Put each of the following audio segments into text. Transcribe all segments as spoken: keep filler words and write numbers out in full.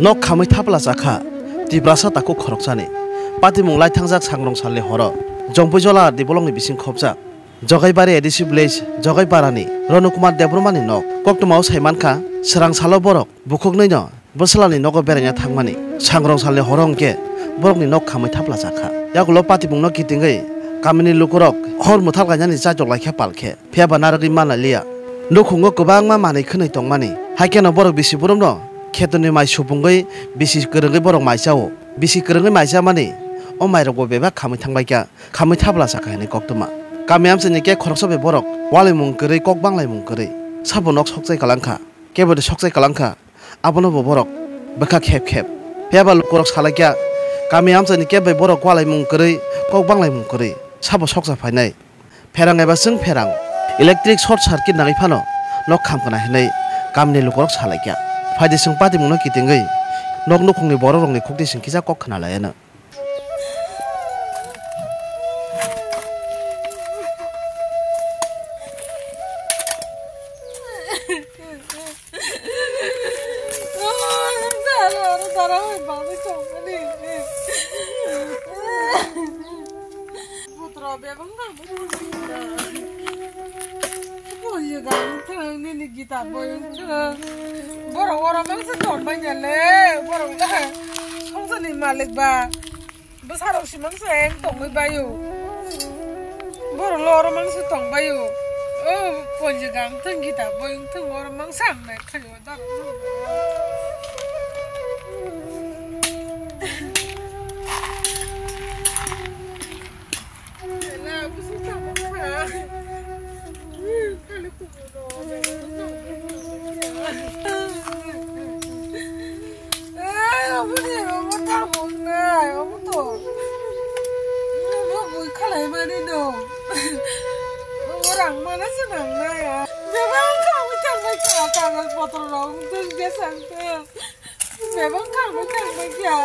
Nok khamwi thapla chakha Tiprasa takhuk khoroksani. Patimung laithangjak sangrong salni horo Jompuijola R D blockni bising khopjak Jogaibari A D C village Jogaiparani Rono Kumar Debbarmani nok. Koktwmao saimankha, swrang salo borok bukhuknwino bwslani nogo beraina thangmani. Sangrong salni horo hwnkhe borokni nok khamwi thapla chakha. Yagulo patimungno kitingwi kamini lukurok hor mwthal kainani chaitok laikha palkhe. Phiyaba narwgwi manlailiya. Nukhungo kwbangma manwi khwnwi tongmani. Haikheno borok bisi borokno khetorni mai supungwi bisi kwrwngwi borok mai chao. Bisi kwrwngwi mai chamani o mairokbo bebak khamwi thangbaikha, khamwi thapla chakha hinwi koktwma. Kami amchaini khe khoroksa bai borok walaimung kwrwi, kok banglaimung kwrwi. Sabo nok sokchai kalangkha, kebo de sokchai kalangkha. Abono bo borok bwkha khep khep. Phiyaba lukurok salaikha, kami amchaini kebo bai borok walaimung kwrwi, kok banglaimung kwrwi, sabo sokcha phainai. Pherang eba chwng pherang, electric short circuit nangwi phano nok khamkana hinwi kamini lukurok salaikha. Phaidi chwng patimungno kitingwi nok nukhungni borokrokni khukti chwng kisa kok khna laiano. Putra bebang na. Boye gang thang nini gita boyong thang. Borok oro mangsa tongbai nyale. Borok da. Songsani malik ba. Bwsarok si mangsa eng tongwi baio. Borok lo oro mangsa tongbaio. O ponji gang thang gita boyong thang oro mangsa ang nai khayo da. Bebak kangwi tangbaikha.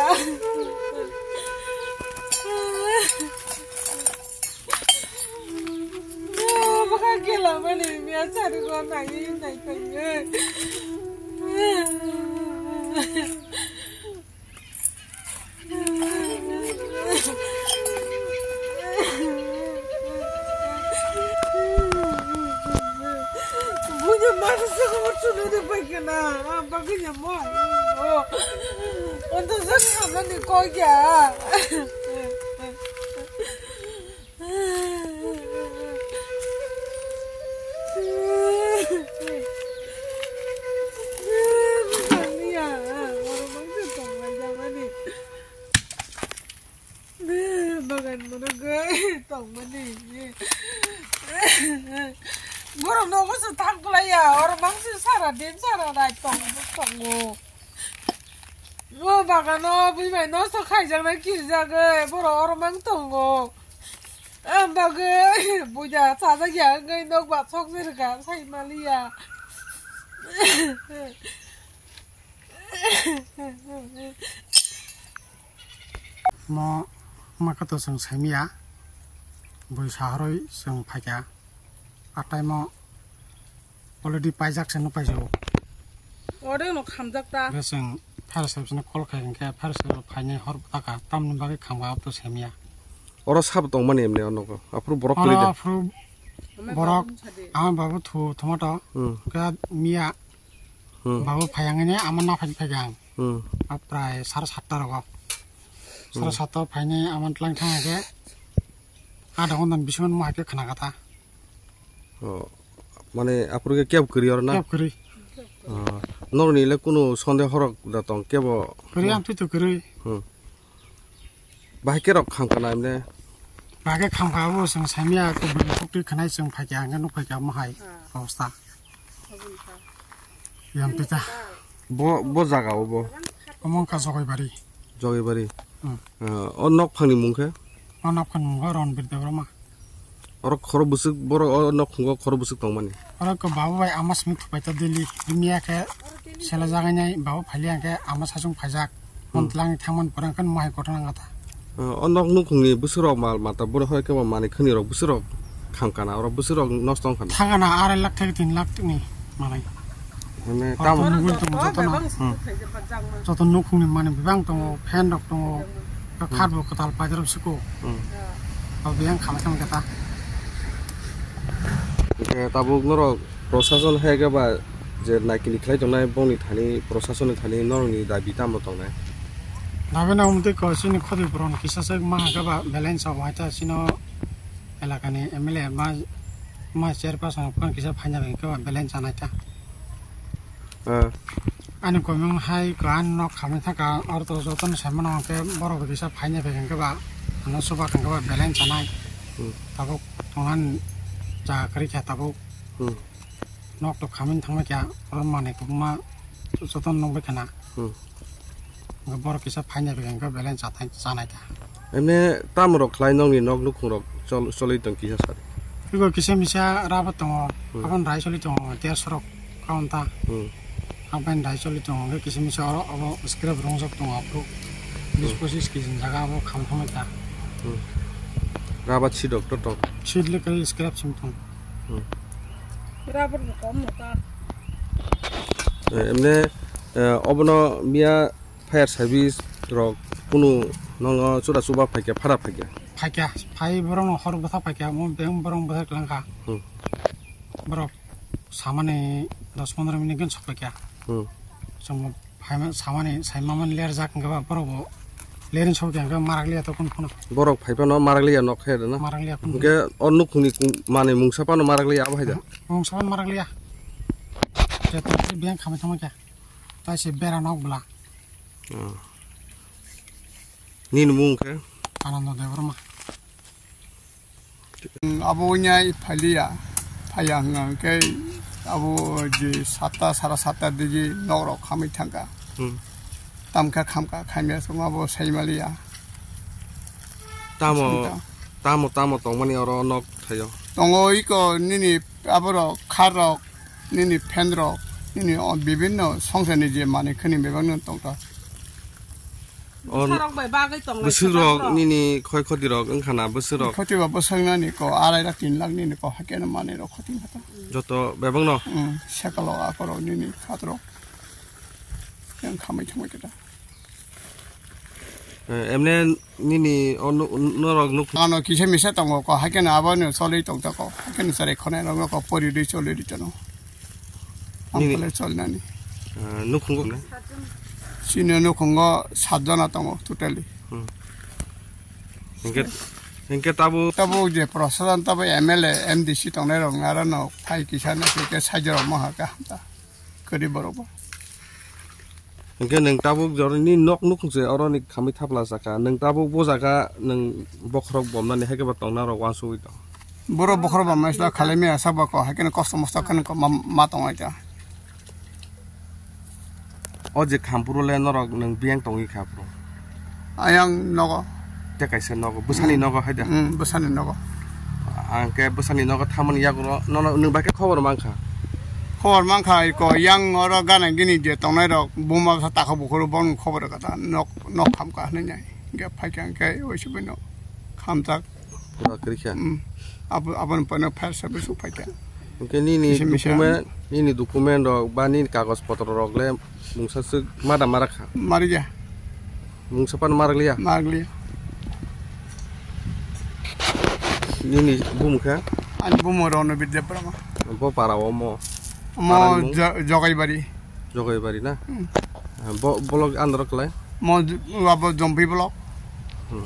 Bwkha gela mani miya sari go nai nai tongwi. Bunya masa sa ko chuna de pai kana. Ah, bagwi ya mo. Oh. Onto sa sa mani ko ya. Bagan mono gai tongmani. Borok nogo se thang kwlaiya, oro mangsi sara din sara rai tong tongo. O bagano bui bai nosto khaijaknai kirjagwi borok oro mang tongo. Ang bagwi buida chajak ya wngwi nokbar sok se rwkha sai maliya. Mo makato chwng saimiya, bui saharoi chwng phaikha, ataimo already paijak se nuk paijao. Ore no khamjak ta. Be chwng fire service no call khai hinkhe fire service phainai hor bwtaka, tamni bagwi khamkha abto saimiya. Oro sabo tongmani emne o nogo, aphuru borok kwrwi de. Oro aphuru borok, ama babu thu, thumato, hmm, khe miya, hmm, babu phayangni ama naphai phaigang. Hmm. A prai sara satta rogo. Sara, hmm, satta phainai ama tlang thang khe, ada hondan bisingo mo hai khe khna kata. Oh, mane aphuru khe kebo kwrwi oro na? Kebo kwrwi. Oh, nokni le kunu sonde horok da tong kebo? Kwrwi, ang twi to kwrwi. Hmm. Bahai khe rok kham kana emne? Bahai khe kham kha bo chwng saimya ko bini kok twi khwnai chwng phai kha ang nuk phai kha mo hai, ah, obostha. Yang pita. Bo, bo jaga o bo? Omo wngkha Jogaibari. Jogaibari. Hmm. Ah, o nok phangni mung khe? O nok phangni mung khe Ronbir Debbarma. Oro khoro bwswk, borok o nok phungo khoro bwswk tongmani? Oro khe babu bai ama simi thupai ta daily. Bini ya khe sela jagai nai babu phali ya khe ama sachung phaijak. Hmm. Mon tlang thangman pore khe mo hai kotor nang kha ta. Ah, o nok nukhungni bwswk rok mal mata borok hoi khe bo manwi khani rok bwswk rok kham kana, oro bwswk rok nosto wng khana. Thang kana arai lakh theke tin lakh ni manai. Mane tamo nugwi tongo jotono. Hmm. Joto nukhungni manwi bebak tongo, fan rok tongo, kha bo kwtal paida rok siko. Hmm. Abo yang khamai khamai khe ta. Hwnkhe tabuk norok prosason hai khe ba je naikini khlai tongnai bongni thani prosasonni thani norokni dabi tamo tongnai? Dabi na umtwi ko chini khoti boron kisa se ma khe ba balance o waita chino elakani M L A ma, ma chairperson phone kisa phaina bai khe ba balance anai ta. Ah. Ani komung hai ko ani nok khamwi thangkha, oro to jotono sai mano hwnkhe borok bai kisa phaina bai hwnkhe ba ano chuba hwnkhe ba balance anai. Hmm. Tabuk tongnani jaga kwrwi kha tabuk. Hmm. Nok to khamwi thangma kha, oro manwi kwbangma jotono nukbai khana. Hmm. Hwnkhe borok kisa phaina bai hwnkhe balance chanai, chanai ta. Emne tamo rok khlai nokni nok nukhung rok chol-, choli tong kisa sadi? Ego kisa misa rubber tongo, hmm, aboni rai choli tongo, derso rok kaun ta. Hmm. Aboni rai choli tongo, hwnkhe kisa misa oro obo scrap rongjak tongo, aphuru bis, hmm, pochis kg ni jaga abo kham thangwi ta. Hmm. Rubber seed rok to tong? Seed le kai scrap simi tong. Hmm. Rubber bo kom no ta. Eh, emne, eh, obono miya fire service rok kunu nono chura chuba phaikya, phara phaikya? Phaikya, phai borok no hor bwthak phaikya, mo beng borok bwthak langkha. Hmm. Borok samani dos pondro minute gwn sok phaikya. Hmm. Chwng phaima samani, saimamani ler jak hwnkhe ba borok bo lerin sok ya hwnkhe marak liya to kun phano. Borok phai phano marak liya nok khe rwna. Marak liya kun. Hwnkhe o nukhungni kung-, manwi mungsa phano marak liya abo hai da? Mungsa phano marak liya. Joto beng khamai thangma khe. Tai se bera nok bwla. Oh. Nini mung khe? Anando Debbarma. Abo wngya phaliya, phaiya hwnkha hwnkhe abo je satta, sara satta digi nok rok khamwi thangkha. Hmm. Tamkha khamkha, khamya songma abo saimaliya. Tamo, tamo, tamo tongmani oro nok thaio? Tongo iko nini aborok, khar rok, nini fan rok, nini o bibinno songsani je manwi khani bebakno tongkha. O bwsarok bai bagwi tonglai bwswk rok bwsarok. Nini khoi khoti rok wngkha na bwswk rok? Khoti ba bwswk nani ko arai lakh tin lakh nini ko hakhe no manwi rok khoti kha ta. Joto bebak no? Hmm, sekalo akorok nini khatrok. Yang khamai thangbai khe ta. Eh, emne nini o nu-, norok nuk- Ano kisa misa tongo ko, haikhe no abono choli tongta ko, haikhe no chwrai khonai rok no ko pori rwi choli rwi tono. Nini- Amphale cholnani. Ah, nukhungo ne? Chini nukhungo sat jona tongo totally. Hmm. Hinkhe, hinkhe tabuk- Tabuk je prosason tabuk M L A, M D C tongnai rok nara no phai kisa no kisa sajra rok maha kaham ta. Kwrwi borok bo. Hinkhe nwng tabuk jorni nok nukhung se oro ni khamwi thapla saka. Nwng tabuk bo jaga nwng bokhorok bomnani hai khe bo tongna rok uansugwi tong. Borok bokhorok bomnai sla khalai maya sabo ko hai khe kosto mosto khe ko ma, ma tong ai ta. O je khampuro le norok nwng biyang tongwi kha phuru. Ayang nogo. Tei kaisa nogo, bwsani nogo hai da? Hmm, bwsani nogo. Ang khe bwsani nogo thamani yago no, nono nwng bai khe khobor mankha? Khobor mankha, iko yang oro gana gini je tongnai rok, buma bwsa takha bukhuru bono khobor kata, nok, nok khamkha hinwi nai. Hingkhe phaikha hingkhe oisu bino khamjak. Pura kwrwi kha. Hmm. Abo, aboni pano fire service rok phaikha. Hingkhe nini misa misa document, nini document rok ba nini kagoj potro rok le mungsa swk mada mara kha? Marya. Mungsa pan marak liya? Marak liya. Nini bumung kha? Ani bumung Rono Bidya Brahma. Bo para o mo? Mo Parani mung? Jo-, Jogaibari. Jogaibari na? Hmm. Ah, bo-, bolok andro klai? Mo j-, abo Jompi bolok. Hmm.